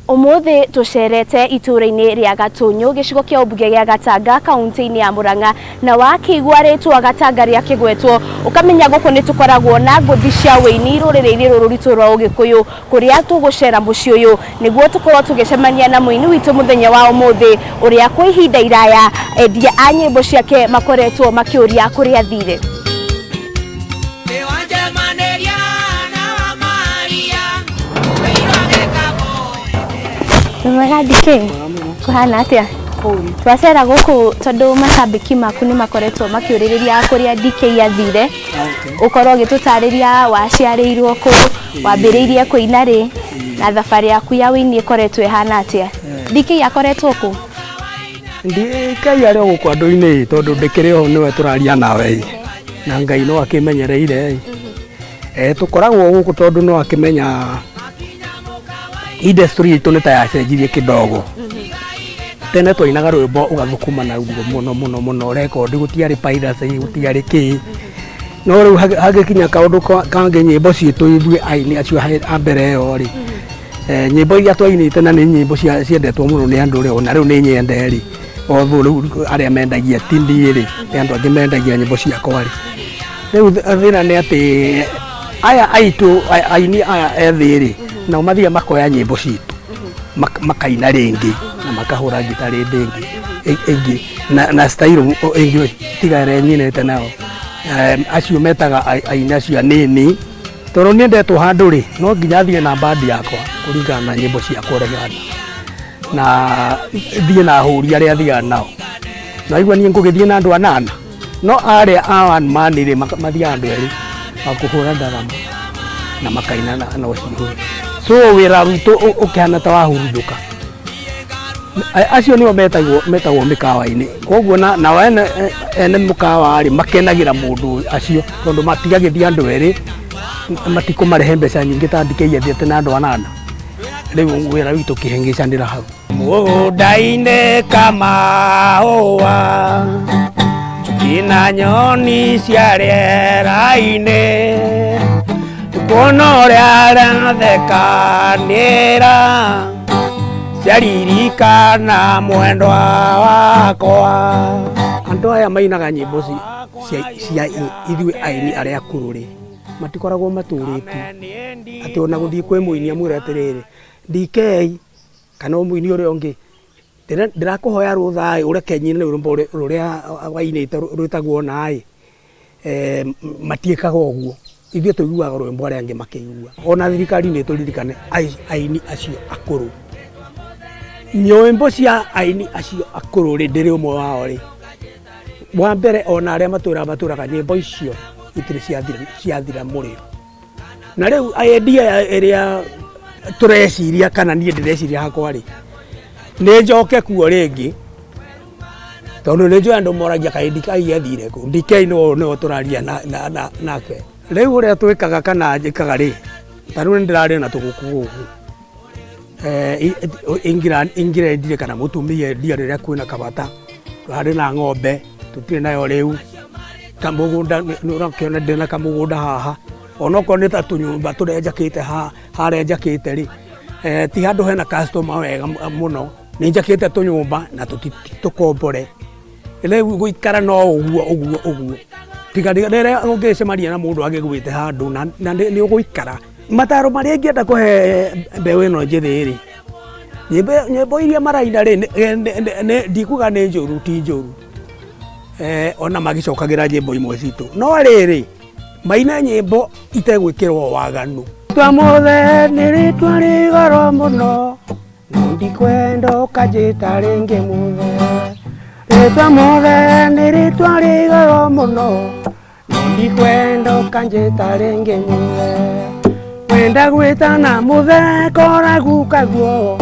Umuthi tucerete itũra-inĩ rĩa Gatũnyũ, gĩcigo kĩa ũmbunge gĩa Gatanga, kaunti-inĩ ya Murang'a. Na wakĩigua rĩtwa Gatanga rĩakĩgwetwo, ũkamenya gũkũ nĩ tũkoragwo na ngũthi cia wĩini rũrĩrĩ-inĩ rũrũ rwitũ rwa Ũgĩkũyũ, kũrĩa tũgũcera mũciĩ ũyũ nĩguo tũkorwo tũgĩcemania na mũini witũ mũthenya wa ũmũthĩ, ũrĩa kwa ihinda iraya endia a nyĩmbo ciake makoretwo makĩũria kũrĩa athire. Wĩmwega DK? Kũhana atĩa? Twacera gũkũ tondũ macambĩki maku nĩ makoretwo makĩũrĩrĩria kũrĩa DK athire. Ũkorwo ũgĩtũtarĩria waciarĩirwo kũ, wambĩrĩirie kũina rĩ, na thabarĩ yaku ya ũini ĩkoretwo ĩhana atĩa. DK akoretwo kũ? DK arĩ o gũkũ andũ-inĩ tondũ ndĩkĩrĩ o nĩwe tũraria nawe na Ngai no akĩmenyereire. Tũkoragwo gũkũ tondũ no akĩmenya industry itũ nĩ ta yacenjirie kidogo. Tene twainaga rwĩmbo ũgathũkũma naruo mũno mũno mũno, rekondi gũtiarĩ piracy, gũtiarĩ kĩ. No rĩu hagĩkinya kaũndũ kangĩ nyĩmbo citũ ithuĩ aini acio a mbere ĩyo rĩ, nyĩmbo iria twainĩte na nĩ nyĩmbo ciendetwo mũno nĩ andũ rĩ, ona rĩu nĩ nyende rĩ, although rĩu arĩa mendagia ti niĩ rĩ, nĩ andũ angĩ mendagia nyĩmbo ciakwa rĩ. Rĩu thĩna nĩ atĩ aya aitũ aini aya ethĩ rĩ, nao mathiaga makoya nyĩmbo citũ makaina rĩngĩ na makahũra ngita rĩndĩ ĩngĩ na style ĩngĩ tiga ĩrĩa nyinĩte nayo. Acio metaga aini acio anini, tondũ niĩ ndetwo handũ rĩ, no nginya thiĩ na band yakwa kũringana na nyĩmbo ciakwa ũrĩa ihana, na thiĩ na ahũri arĩa thiaga nao. Naigua niĩ ngũgĩthiĩ na andũ anana, no arĩa a one man rĩ, mathiaga andũ erĩ a kũhũra ndarama na makaina na ũcio. So wĩra witũ ũkĩhana ta wahurunjũka. Acio nĩo metagwo mĩkawa-inĩ, koguo nao ene mũkawa rĩ, makenagĩra mũndũ acio tondũ matigagĩthiĩ andũ erĩ, matikũmarehe mbeca nyingĩ ta DK athiĩte na andũ anana. Rĩu wĩra witũ ũkĩhĩngĩcanĩra hau. Mũgũnda-inĩ kamahũa, njũkĩ na nyoni cia rĩera-inĩ, kuona ũrĩa arathekanĩra, ciaririkana mwendwa wakwa. Andũ aya mainaga nyĩmbo cia ithuĩ aini arĩa akũrũ rĩ, matikoragwo matũrĩte atĩ ona gũthiĩ kwĩ mũini amwĩre atĩrĩrĩ, DK kana mũini ũrĩa ũngĩ, ndĩrakũhoya rũtha ĩ, ũreke nyine rwĩmbo rũrĩa wainĩte rwĩtagwo ũna ĩ, matiĩkaga ũguo. Ithuĩ tũiguaga rwĩmbo arĩa angĩ makĩigua. Ona thirikari nĩ ĩtũririkane aini acio akũrũ. Nyĩmbo cia aini acio akũrũ rĩ, ndĩrĩ ũmwe wao rĩ, wa mbere ona arĩa matwĩraga matwĩraga nyĩmbo icio itirĩ ciathira mũrĩo. Na rĩu idea ĩrĩa tũreciria kana niĩ ndĩreciria hakwa rĩ, nĩ njoke kuo rĩngĩ, tondũ nĩ njũĩ andũ moragia kaĩ DK athire kũ. DK nĩwe tũraria nake. Rĩu ũrĩa twĩkaga kana njĩkaga rĩ, ta rĩu nĩ ndĩrarĩ na tũgũkũ gũkũ, ingĩrendire kana mũtumia endia rĩrĩa kwĩna kabata, tũrarĩ na ng'ombe tũtirĩ nayo rĩu, kamũgũnda nĩ ũrakĩona ndĩna kamũgũnda haha, onokorwo nĩ ta tũnyũmba tũrĩa njakĩte haha, harĩa njakĩte rĩ, ti handũ hena customer wega mũno, nĩ njakĩte tũnyũmba na tũkombore. Rĩu gũikara no ũguo ũguo ũguo, tiga rĩrĩa ũngĩcemania na mũndũ agĩgwĩte handũ na nĩ ũgũikara. Mataro marĩa ingĩenda kũhe mbeũ ĩno njĩthĩ rĩ, nyĩmbo iria maraina rĩ, ndikuga nĩ njũru, ti njũru, ona magĩcokagĩra nyĩmbo imwe citũ, no rĩrĩ maine nyĩmbo itegwĩkĩrwo waganu. Rĩtwa mũthe nĩ rĩtwa rĩ goro mũno, no ndikwenda ũkanjĩta rĩngĩ mũthe. Rĩtwa mũthe nĩ rĩtwa rĩ goro mũno, no ndikwenda ũkanjĩta rĩngĩ mũthe. Wenda gwĩtana mũthe koragu kaguo.